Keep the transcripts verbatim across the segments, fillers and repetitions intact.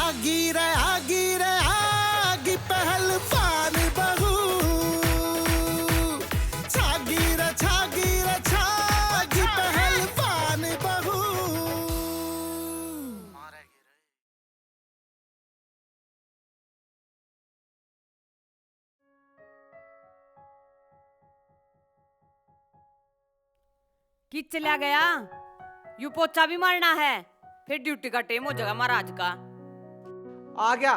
आगी रे, आगी रे, आगी पहलवान बहू। छागी रे, छागी रे, छागी पहलवान बहू। कित चला गया? यू पोछा भी मारना है, फिर ड्यूटी का टेम हो जाएगा महाराज का। आ गया।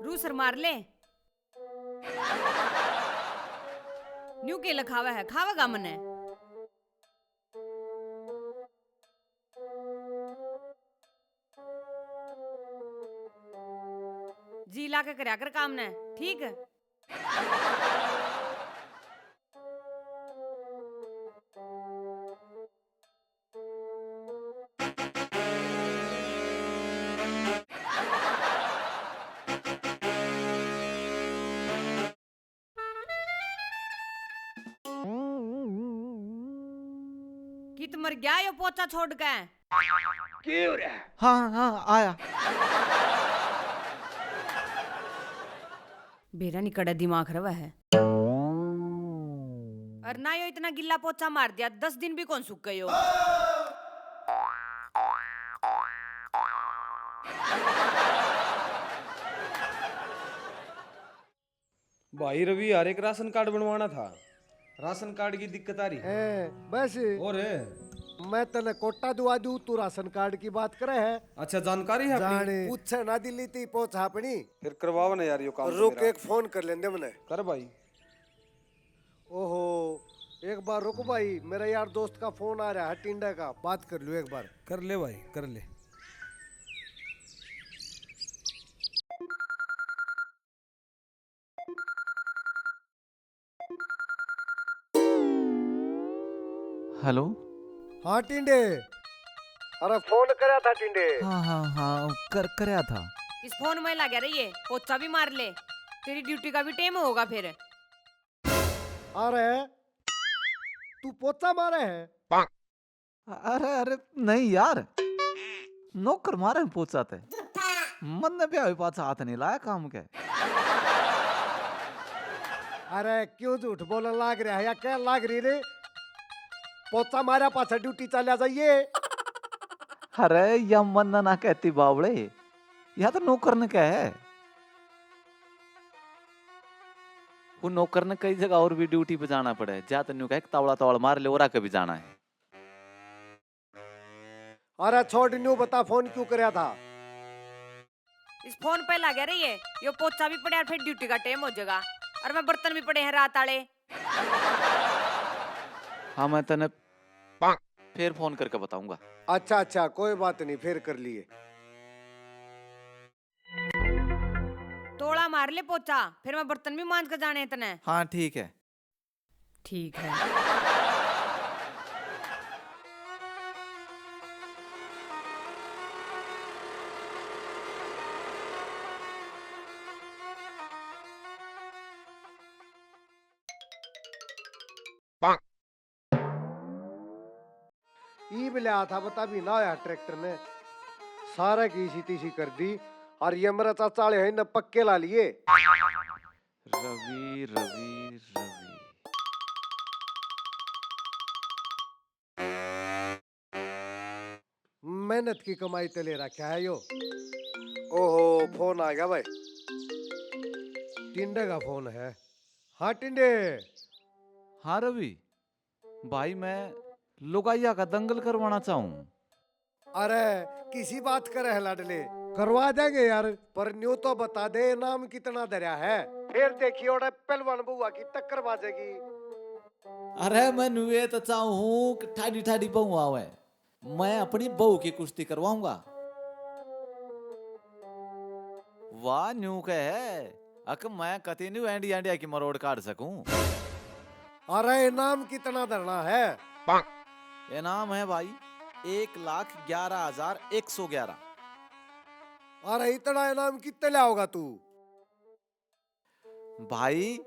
रूसर मार ले। न्यू के लखावा है, खावेगा मने। जी ला के करया कर काम ने, ठीक? कित मर गया यो पोछा छोड़ के? के हो रहा? हाँ, हाँ, आया। बेरा नहीं कड़ा दिमाग रवा है। और ना यो इतना गिल्ला पोछा मार दिया, दस दिन भी कौन सूखे यो। भाई रवि यार, एक राशन कार्ड बनवाना था। राशन कार्ड की दिक्कत आ रही है। ए, बस। और? मैं तने कोटा दुआ दूं, तू राशन कार्ड की बात करे है। अच्छा, जानकारी है अपनी? जाने। पूछे ना दिल्ली ती पहुंच अपनी। फिर करवाओ ना यार यो काम तो रुक, मेरा। एक फोन कर लेंदे मने। कर भाई। ओहो, एक बार रुक भाई, मेरा यार दोस्त का फोन आ रहा है टिंडे का, बात कर लूं एक बार। कर ले भाई, कर ले। हेलो। हाँ टिंडे, अरे फोन करया था टिंडे। हाँ, हाँ, हाँ, कर, करया था। इस फोन में लगा रहिए, पोछा भी मार ले, तेरी ड्यूटी का भी टाइम होगा फिर। अरे तू पोछा मारे है? अरे, अरे, नहीं यार, नौकर मारे पोछा ते। मन्ने भी अभी पाछा हाथ नहीं लाया काम के। अरे क्यों झूठ बोलन लाग रहा है या क्या लाग रही रे? पोछा मारा पाछा ड्यूटी चला जाइए। अरे या मन्ने ना कहती बावले, या तो नौकर ने कह है। वो नौकर ने कई जगह और भी ड्यूटी पे जाना पड़े, जा तो न्यू कह तावड़ा तावड़ मार ले और आके भी जाना है। अरे छोड़, न्यू बता फोन क्यों करया था? इस फोन पे लगे रहिए, यो पोछा भी पड़े और फिर ड्यूटी का टाइम हो जाएगा, और मैं बर्तन भी पड़े हैं रात आले। हाँ, मैं तने फिर फोन करके बताऊंगा। अच्छा अच्छा, कोई बात नहीं, फिर कर लिए। तोड़ा मार ले पोछा, फिर मैं बर्तन भी मांज के जाने हैं तने। हाँ ठीक है। ठीक है। ईब ल्या था बता भी ना होया ट्रैक्टर ने, सारा की इसी तीसी कर दी। और ये मेरा चाचा वाले हैं, इन्हें पक्के ला लिए। रवि, रवि, रवि। मेहनत की कमाई ते ले रखा है यो। ओहो, फोन आ गया भाई। टिंडे का फोन है। हाँ टिंडे। हाँ रवि, भाई मैं लुगाइया का दंगल करवाना चाहूँ। अरे किसी बात करे है लाडले? करवा देंगे यार, पर न्यू तो बता दे इनाम कितना धरया है, फिर देखिए ओड़े पहलवान बुआ की टक्कर बाजेगी। अरे मैं न्यूए तो चाहूँ कि ठाडी ठाडी बहू आवे, मैं अपनी बहू की कुश्ती करवाऊंगा। वाह न्यू कह है, अक मैं कती न्यू एंडिया एंडिया की मरोड़ काढ़ सकूं। अरे, इनाम कितना धरना है? इनाम है भाई, एक लाख ग्यारह हजार एक सौ ग्यारह। अरे, इतना इनाम कितने लाओगा तू? भाई,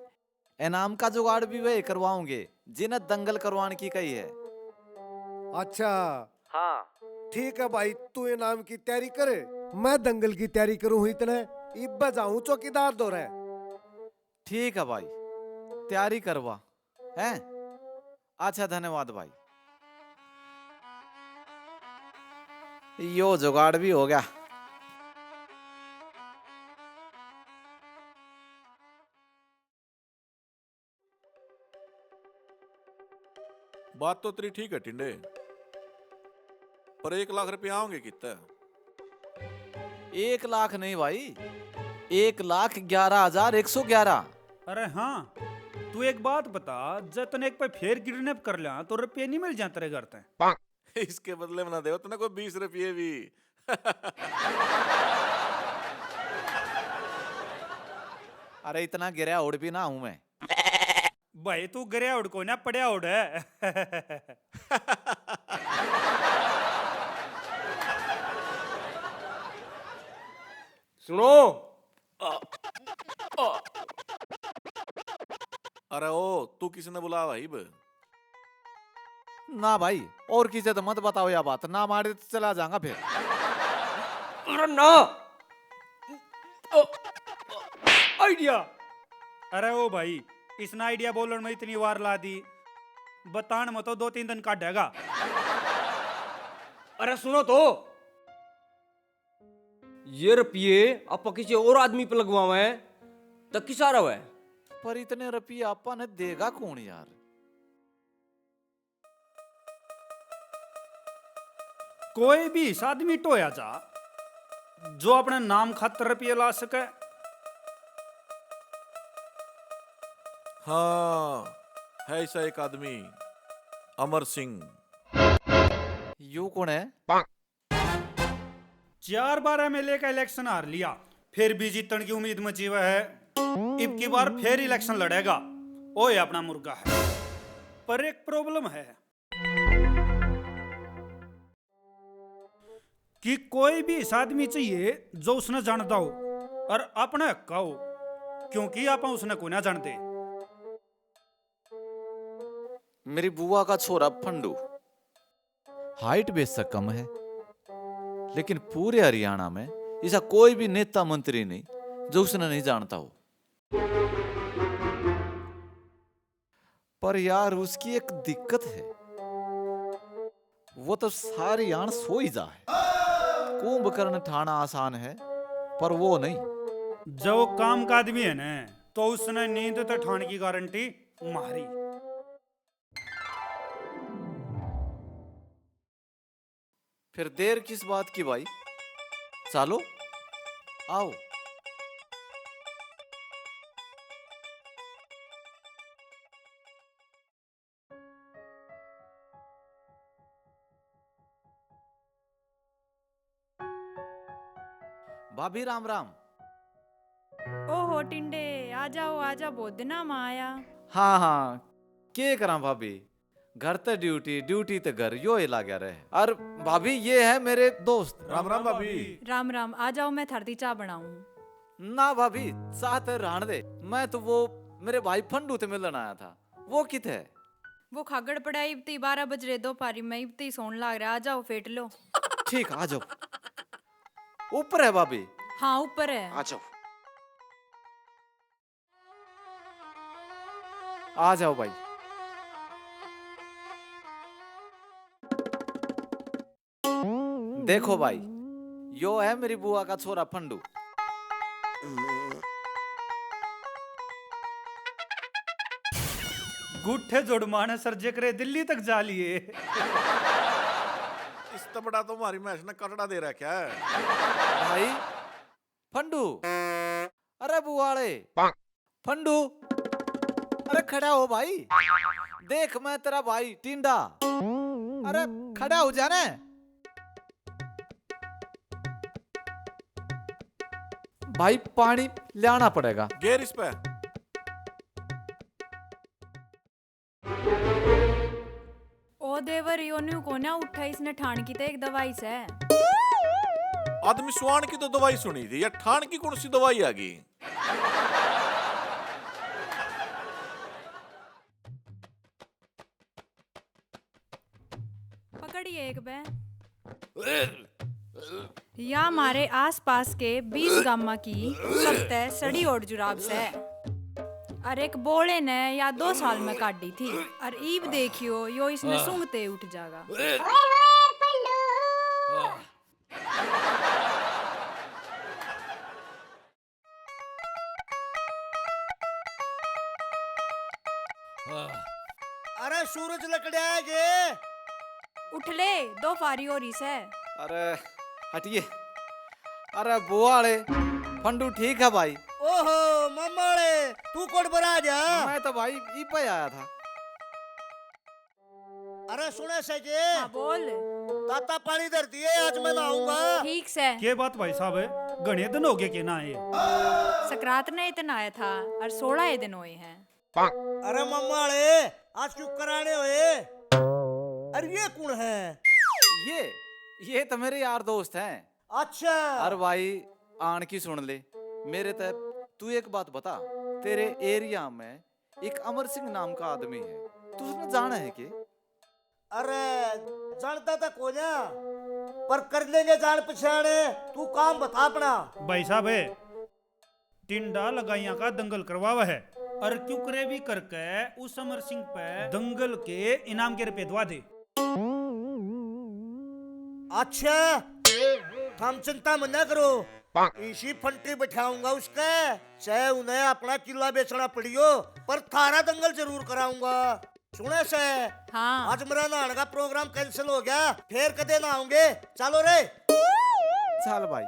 इनाम का जुगाड़ भी वही करवाओगे जिन्हें दंगल करवाने की कही है। अच्छा। हाँ। ठीक है भाई, तू इनाम की तैयारी कर, मैं दंगल की तैयारी करूँ हूँ। इतने इब्बे जाऊँ चौकीदार धोरे। ठीक है भाई, तैयारी करवा। हैं? अच्छा, धन्यवाद भाई। यो जुगाड़ भी हो गया। बात तो तेरी ठीक है टिंडे, पर एक लाख रुपये आओगे कितने? एक लाख नहीं भाई, एक लाख ग्यारह हजार एक सौ ग्यारह। अरे हाँ, तू एक बात बता, जै तने एक पे फेर किडनैप कर लिया तो रुपये नहीं मिल जाते तेरे घर तै? इसके बदले में ना दे तने कोई बीस रुपये भी। अरे, इतना गिरया उड़ भी ना हूं मैं। भाई, तू गिरया उड़ को ना, पड़या उड़ है। सुनो। अरे ओ, तू किसने बुलाया भाई बे? ना भाई, और किसे तो मत बताओ या बात, ना मारे तो चला जाऊंगा फिर। अरे ना। आइडिया। अरे ओ भाई, इसने आइडिया बोलण में इतनी वार ला दी, बताण में तो दो तीन दिन काटेगा। अरे सुनो तो, ये रुपये आप किसी और आदमी पे लगवावे तो किसा रहे? पर इतने रुपये आपा ने देगा कौन यार? कोई भी इस आदमी टोया जा जो अपने नाम खातर रुपये ला सके। हाँ, है ऐसा एक आदमी, अमर सिंह। यू कौन है? चार बार एमएलए का इलेक्शन हार लिया, फिर भी जीतण की उम्मीद में जीवा है। इब की बार फिर इलेक्शन लड़ेगा, ओए अपना मुर्गा है। पर एक प्रॉब्लम है कि कोई भी इस आदमी चाहिए जो उसने जानता हो और अपने हक का हो, क्योंकि आप उसने कोई ना जानते। मेरी बुआ का छोरा फंडू, हाइट बेशक कम है, लेकिन पूरे हरियाणा में ऐसा कोई भी नेता मंत्री नहीं जो उसने नहीं जानता हो। पर यार, उसकी एक दिक्कत है, वो तो सारी आण सो ही जा है। कुंभकर्ण ठाणा आसान है, पर वो नहीं। जो काम का आदमी है ना, तो उसने नींद तो ठाण की गारंटी मारी। फिर देर किस बात की भाई, चालो, आओ। भाभी राम राम। ओहो टिंडे, आ जाओ, आ जा, बहुत दिना में आया। हाँ, हाँ, के करा भाभी, घर ते ड्यूटी, ड्यूटी ते घर, यो ही लाग्या रहे। और भाभी, ये है मेरे दोस्त। राम राम भाभी। राम राम, आ जाओ, मैं थारती चाय बनाऊं। ना भाभी, चाय ते रहन दे, मैं तो वो मेरे भाई फंडू ते मिलन आया था। वो कित है? वो खागड़ पड़ा, इब ती बारह बज रहे दोपहरी में, इब ती सोन लाग रहा। आ जाओ, फेट लो। ठीक, आ जाओ। ऊपर है भाभी? हाँ, ऊपर है। आ जाओ, आ जाओ भाई। देखो भाई, यो है मेरी बुआ का छोरा फंडू। गुट्ठे जोड़ माने सर जेकरे दिल्ली तक जा लिए। इस तबड़ा तो हमारी भैंस ने कटड़ा दे रखा है। भाई फंडू, अरे बुआड़े, फंडू, अरे खड़ा हो भाई, देख मैं तेरा भाई टिंडा, अरे खड़ा हो जाने। भाई, पानी लाना पड़ेगा। गेर इस पे। ओ देवर, यो न्यू कोन्या उठा, इसने ठाण की तो एक दवाई सै। आदमी स्वान की तो दवाई सुनी थी, या ठाण की कौन सी दवाई आ गई? पकड़िए एक बे। या म्हारे आसपास के बीस गामा की सबतै सड़ी ओड़ जुराब सै। अर एक बोले नै या दो साल में काढ़ी थी। अर ईब देखियो, यो इसने सूंघते उठ जागा। अरे सूरज लकड़िया है के? उठ ले, दो फारी हो रही सै। अरे हटिए। अरे बुआ आले, फंडू ठीक है भाई। ओहो मामा आले, तू कौन बरा जा? मैं तो भाई ई पे आया था। अरे सुने सै के? हाँ, बोल। ताता पानी धर दिए, आज मैं नहाऊंगा। ठीक सै। के बात भाई साहब, घणे दिन हो गए के ना आए? सकरात नै इतना आया था और सोलह ए दिन होए हैं। अरे मामा आले, आज क्यों कराने होए? अरे ये कौन है? ये, ये तो मेरे यार दोस्त हैं। अच्छा। अरे भाई, आन की सुन ले, मेरे तै तू एक बात बता, तेरे एरिया में एक अमर सिंह नाम का आदमी है, तू उसने जाना है के? अरे, जानता तो कोन्या, पर कर लेंगे जान पहचान। तू काम बता अपना। भाई साहब, टिंडा लगाइयां का दंगल करवावा है, और क्यों करे भी करके उस अमर सिंह पे दंगल के इनाम के रुपए दवा दे। अच्छा, थम चिंता मत ना करो, इसी फंटी बैठाऊंगा उसके, चाहे उन्हें अपना किला बेचना पड़ियो, पर थारा दंगल जरूर कराऊंगा। सुने सै, हाँ। आज मेरा नहाने का प्रोग्राम कैंसिल हो गया, फिर कदे नहाओगे? चलो रे। चल भाई,